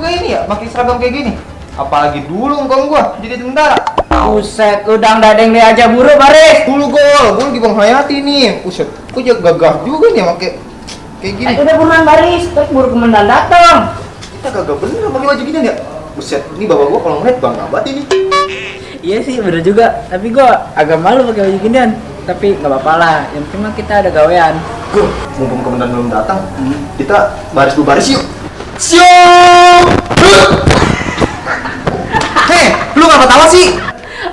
juga ini ya, pakai seragam kayak gini. Apalagi dulu engkong gua jadi tentara. Buset, udang dadeng dia aja buru baris. Dulu gua lagi Bang Hayati nih. Buset, gua juga gagah juga nih pakai kayak gini. Udah buruan baris, terus buru komandan datang. Kita gagah bener pakai baju gini ya. Buset, ini bapak gua kalau ngeliat bangga banget ini. Iya sih, bener juga. Tapi gua agak malu pakai baju ginian. Tapi nggak apa-apa lah. Yang penting mah kita ada gawean. Gua, mumpung komandan belum datang, kita baris yuk. Siap. Hei, lu ngapa tawa sih?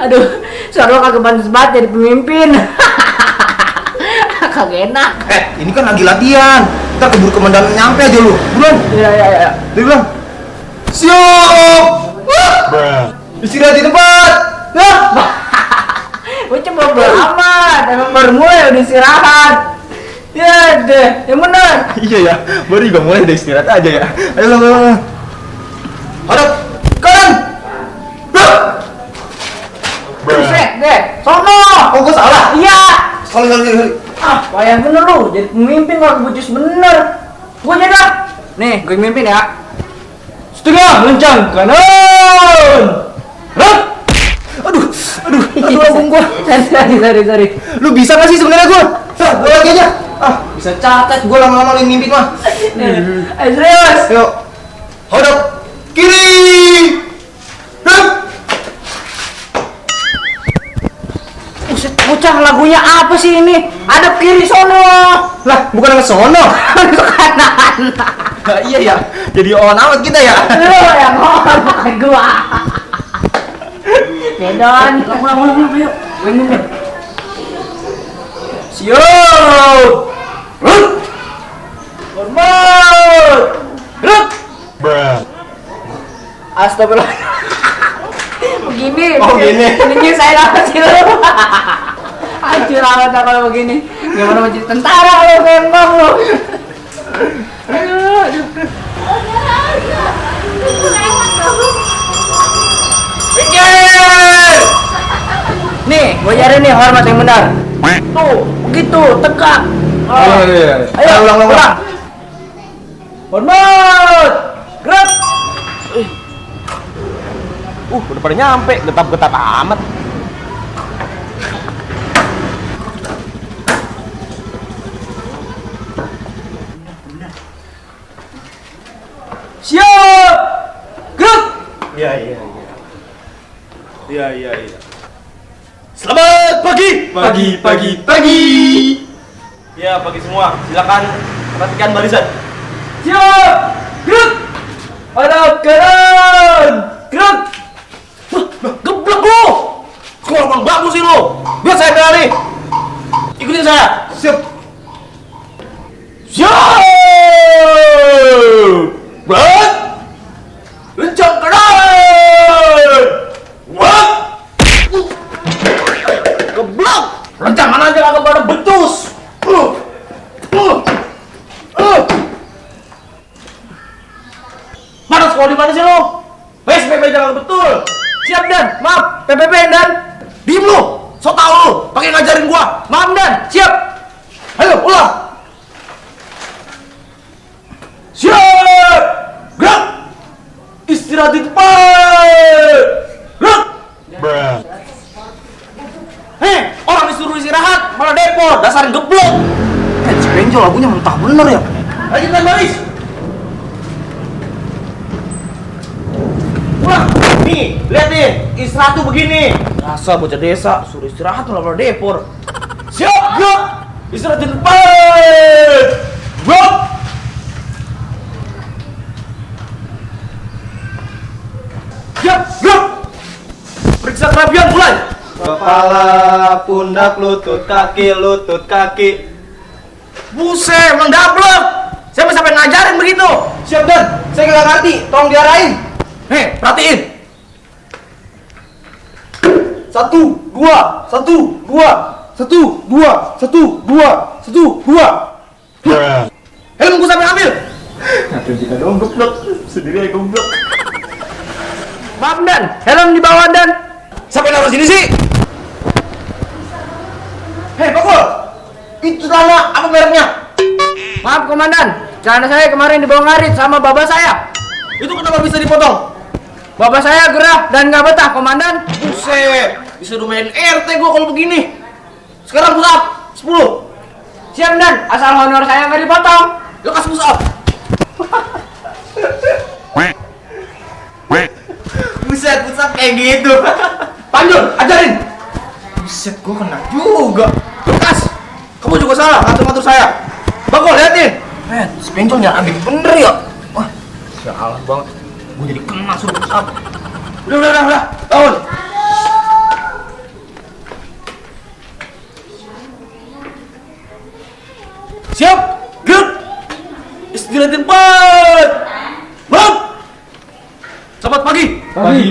Aduh, suara lo kagak pantas banget jadi pemimpin. Kagak enak. Ini kan lagi latihan. Ntar keburu komandan nyampe aja lu. Buruan. Iya. Dia bilang, siap. Istirahat di tempat. Ya. Gue coba beramat. Emang baru mulai udah istirahat. Ya deh, yang benar. Iya ya, baru juga mulai udah istirahat aja ya. Ayo. Hadap kanan. Buset deh, sono. Oh, gua salah. Iya. Sorry. Payah bener lu, jadi pemimpin kalau bujus bener. Gua jadi dah. Nih, gue mimpin ya. Setengah lencang kanan. Rap. Aduh, lambung gua. Sorry. Lu bisa gak sih sebenarnya gua? Gua lagi aja. Bisa catat gua lama-lama lu mimpin mah. Ayo serius. Ayo. Hadap kiri. Rap. Buset, bocah lagunya apa sih ini? Hadap kiri sono. Lah, bukan ke sono. Ke kanan. Nah, iya ya. Jadi on amat kita ya. Lu yang ngomong bukan gua. Medon, ulang, ayo. Gue mimpin. Siap. Rut. Hormat. Rut. Astagfirullah. Begini. Oh, gini. Ini saya dapat sih lu. Hancur amat kalau begini. Gimana mau jadi tentara lu kembang lu. Aduh. Pikir. Nih, gue ajarin nih hormat yang benar. Tuh, begitu, tegak. Ayo, ulang. Hormat. Gerak. Udah pada nyampe, getap-getap amat. Siap. Gerak. Iya. Selamat pagi. Pagi. Ya, pagi semua. Silakan perhatikan barisan. Siap. Gerak. Hadap kanan. Gerak. Geblek lu. Sekolah bang bagus sih lu. Biar saya bela nih. Ikutin saya. Siap. Berat. Lencang kanan. Wah. Geblek. Rencangan aja kagak pada becus. Mana sekolah di mana sih lo? PSBB jangan betul. Siap Dan. Maaf, PPP Dan. Diem lu. So tau lu. Pakai ngajarin gua. Maaf Dan. Siap. Ayo ulang. Siap. Gerak. Istirahat di tempat. Gerak. Hei, orang disuruh istirahat malah depot. Dasar geblok. Si Benjo lagunya mentah bener ya. Lanjutkan baris. Wah, nih, lihat nih, istirahat tuh begini. Rasa bocah desa, suruh istirahat malah depot. Siap, gerak. Istirahat di tempat. Gerak. Siap, gerak. Periksa kerapian mulai. Kepala, pundak, lutut, kaki. Buset, emang dablek. Saya mau sampai ngajarin begitu. Siap Dan, saya nggak ngerti. Tolong diarahin. Hei, perhatiin. 1, 2, 1, 2. Helm gua sampai ambil. Nanti jika dong goblok, sendiri aja goblok. Maaf Dan. Helm di bawah Dan. Sampai naruh sini sih. Hei, Pakul. Itu celana apa mereknya? Maaf Komandan. Celana saya kemarin dibawa ngarit sama bapak saya. Itu kenapa bisa dipotong? Bapak saya gerah dan nggak betah, Komandan. Buset, bisa domain RT gua kalau begini. Sekarang push up 10. Siap, Dan. Asal honor saya nggak dipotong. Lekas push up. Buset, push up kayak gitu. Panjul, ajarin. Buset, gua kena juga. Lekas. Kamu juga salah ngatur-ngatur saya. Bagol, liatin. Sepinjolnya ambil bener ya. Wah, salah banget. Gua jadi kena suruh push up. Udah. Bangun. Siap, gerak. Istirahatin cepat. Bang. Selamat pagi.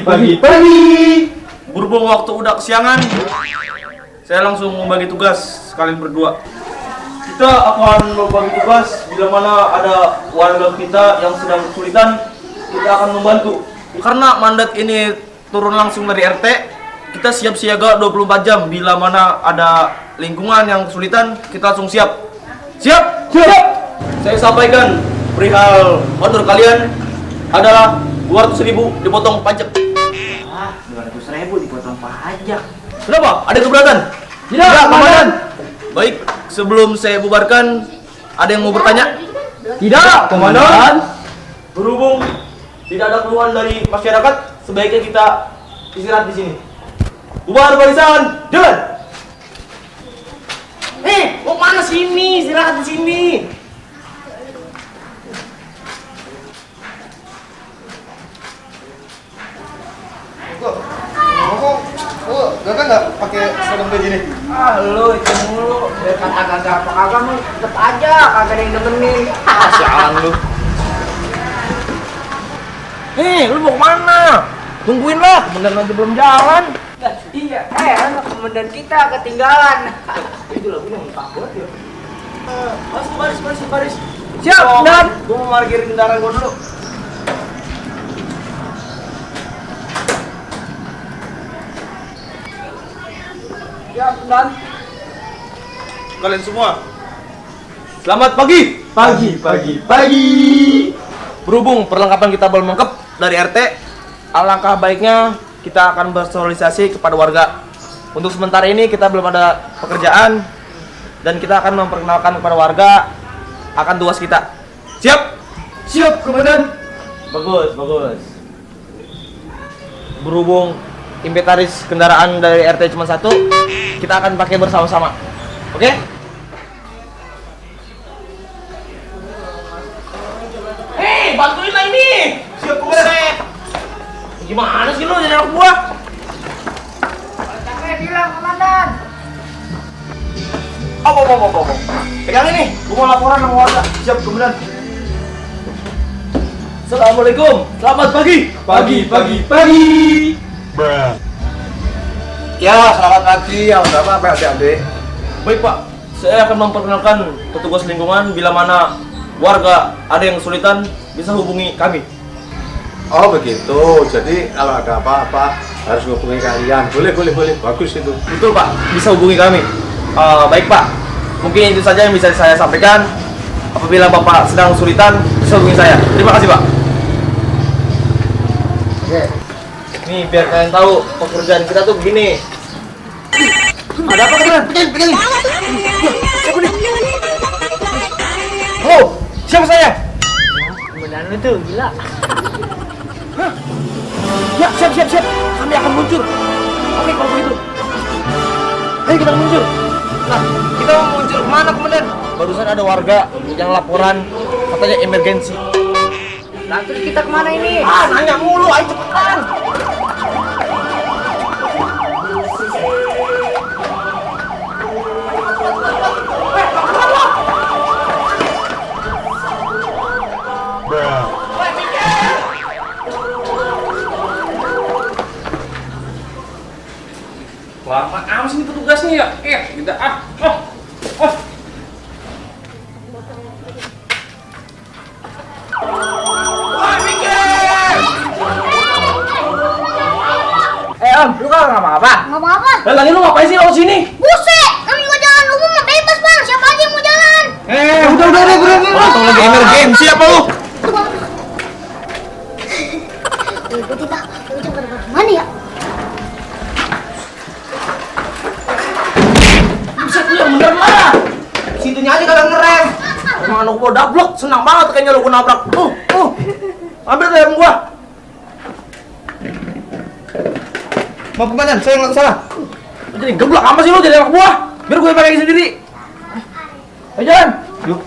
Pagi. Berhubung waktu udah kesiangan, saya langsung membagi tugas kalian berdua. Kita akan membagi tugas bila mana ada warga kita yang sedang kesulitan, kita akan membantu. Karena mandat ini turun langsung dari RT, kita siap siaga 24 jam. Bila mana ada lingkungan yang kesulitan, kita langsung siap. Siap? Saya sampaikan perihal honor kalian adalah 200.000 dipotong pajak. 200.000 dipotong pajak. Kenapa? Ada keberatan? Tidak, Komandan. Baik, sebelum saya bubarkan, ada yang mau bertanya? Tidak, Komandan. Berhubung tidak ada keluhan dari masyarakat, sebaiknya kita istirahat di sini. Bubar barisan, jalan. Mau mana sini? Istirahat di sini. Kakak nggak pakai seragam kayak gini? Lu itu mulu. Biar kata kagak apa kagak lu tetep aja kagak ada yang demenin. Sialan lu. Lu mau kemana? Tungguin lah, bener nanti belum jalan. Iya, anak komandan kita ketinggalan. Itu lagunya mentah banget ya. Baris. Siap, Dan. Gua mau parkir kendaraan gua dulu. Siap, Dan. Kalian semua, selamat pagi. Pagi. Berhubung perlengkapan kita belum lengkap dari RT, alangkah baiknya kita akan bersosialisasi kepada warga. Untuk sementara ini kita belum ada pekerjaan dan kita akan memperkenalkan kepada warga akan tugas kita. Siap, Komandan. Bagus. Berhubung inventaris kendaraan dari RT cuma satu, kita akan pakai bersama-sama. Oke? Bantuin lah ini. Siap, Komandan. Gimana sih lo jadi anak buah? Capek bilang, Komandan. Apa. Pegang ini, gua mau laporan sama warga. Siap, Komandan. Assalamualaikum, selamat pagi. Pagi. Ya, selamat pagi. Ya, udah apa adik-adik? Baik Pak, saya akan memperkenalkan petugas lingkungan bila mana warga ada yang kesulitan bisa hubungi kami. Oh begitu. Jadi kalau ada apa-apa harus hubungi kalian. Boleh. Bagus itu. Betul Pak, bisa hubungi kami. Baik Pak, mungkin itu saja yang bisa saya sampaikan. Apabila Bapak sedang kesulitan, bisa hubungi saya. Terima kasih Pak. Oke. Nih biar kalian tahu pekerjaan kita tuh begini. Ada apa kalian? Pegang. Siapa nih? Oh, siapa saya? Komandan lu tuh gila. Ya, siap. Kami akan muncul. Oke, kalau begitu. Ayo kita muncul. Nah, kita mau muncul kemana, Komandan? Barusan ada warga yang laporan katanya emergensi. Lah terus kita kemana ini? Nanya mulu, ayo cepetan. Lama amat sih petugasnya ya? Tidak Om, lu kan nggak apa-apa. Nggak apa-apa. lagi lu ngapain sih lo sini? Buset, kami juga jalan umum mah bebas bang. Siapa aja yang mau jalan? Udah. Untung lagi emergensi apa lu? aja kagak ngerem. Emang anak gua dablek, senang banget kayaknya lu gua nabrak. Ambil helm gua. Mau kemana? Saya nggak salah. Jadi geblak apa sih lu jadi anak buah? Biar gue pakai sendiri. Ayo jalan. Yuk.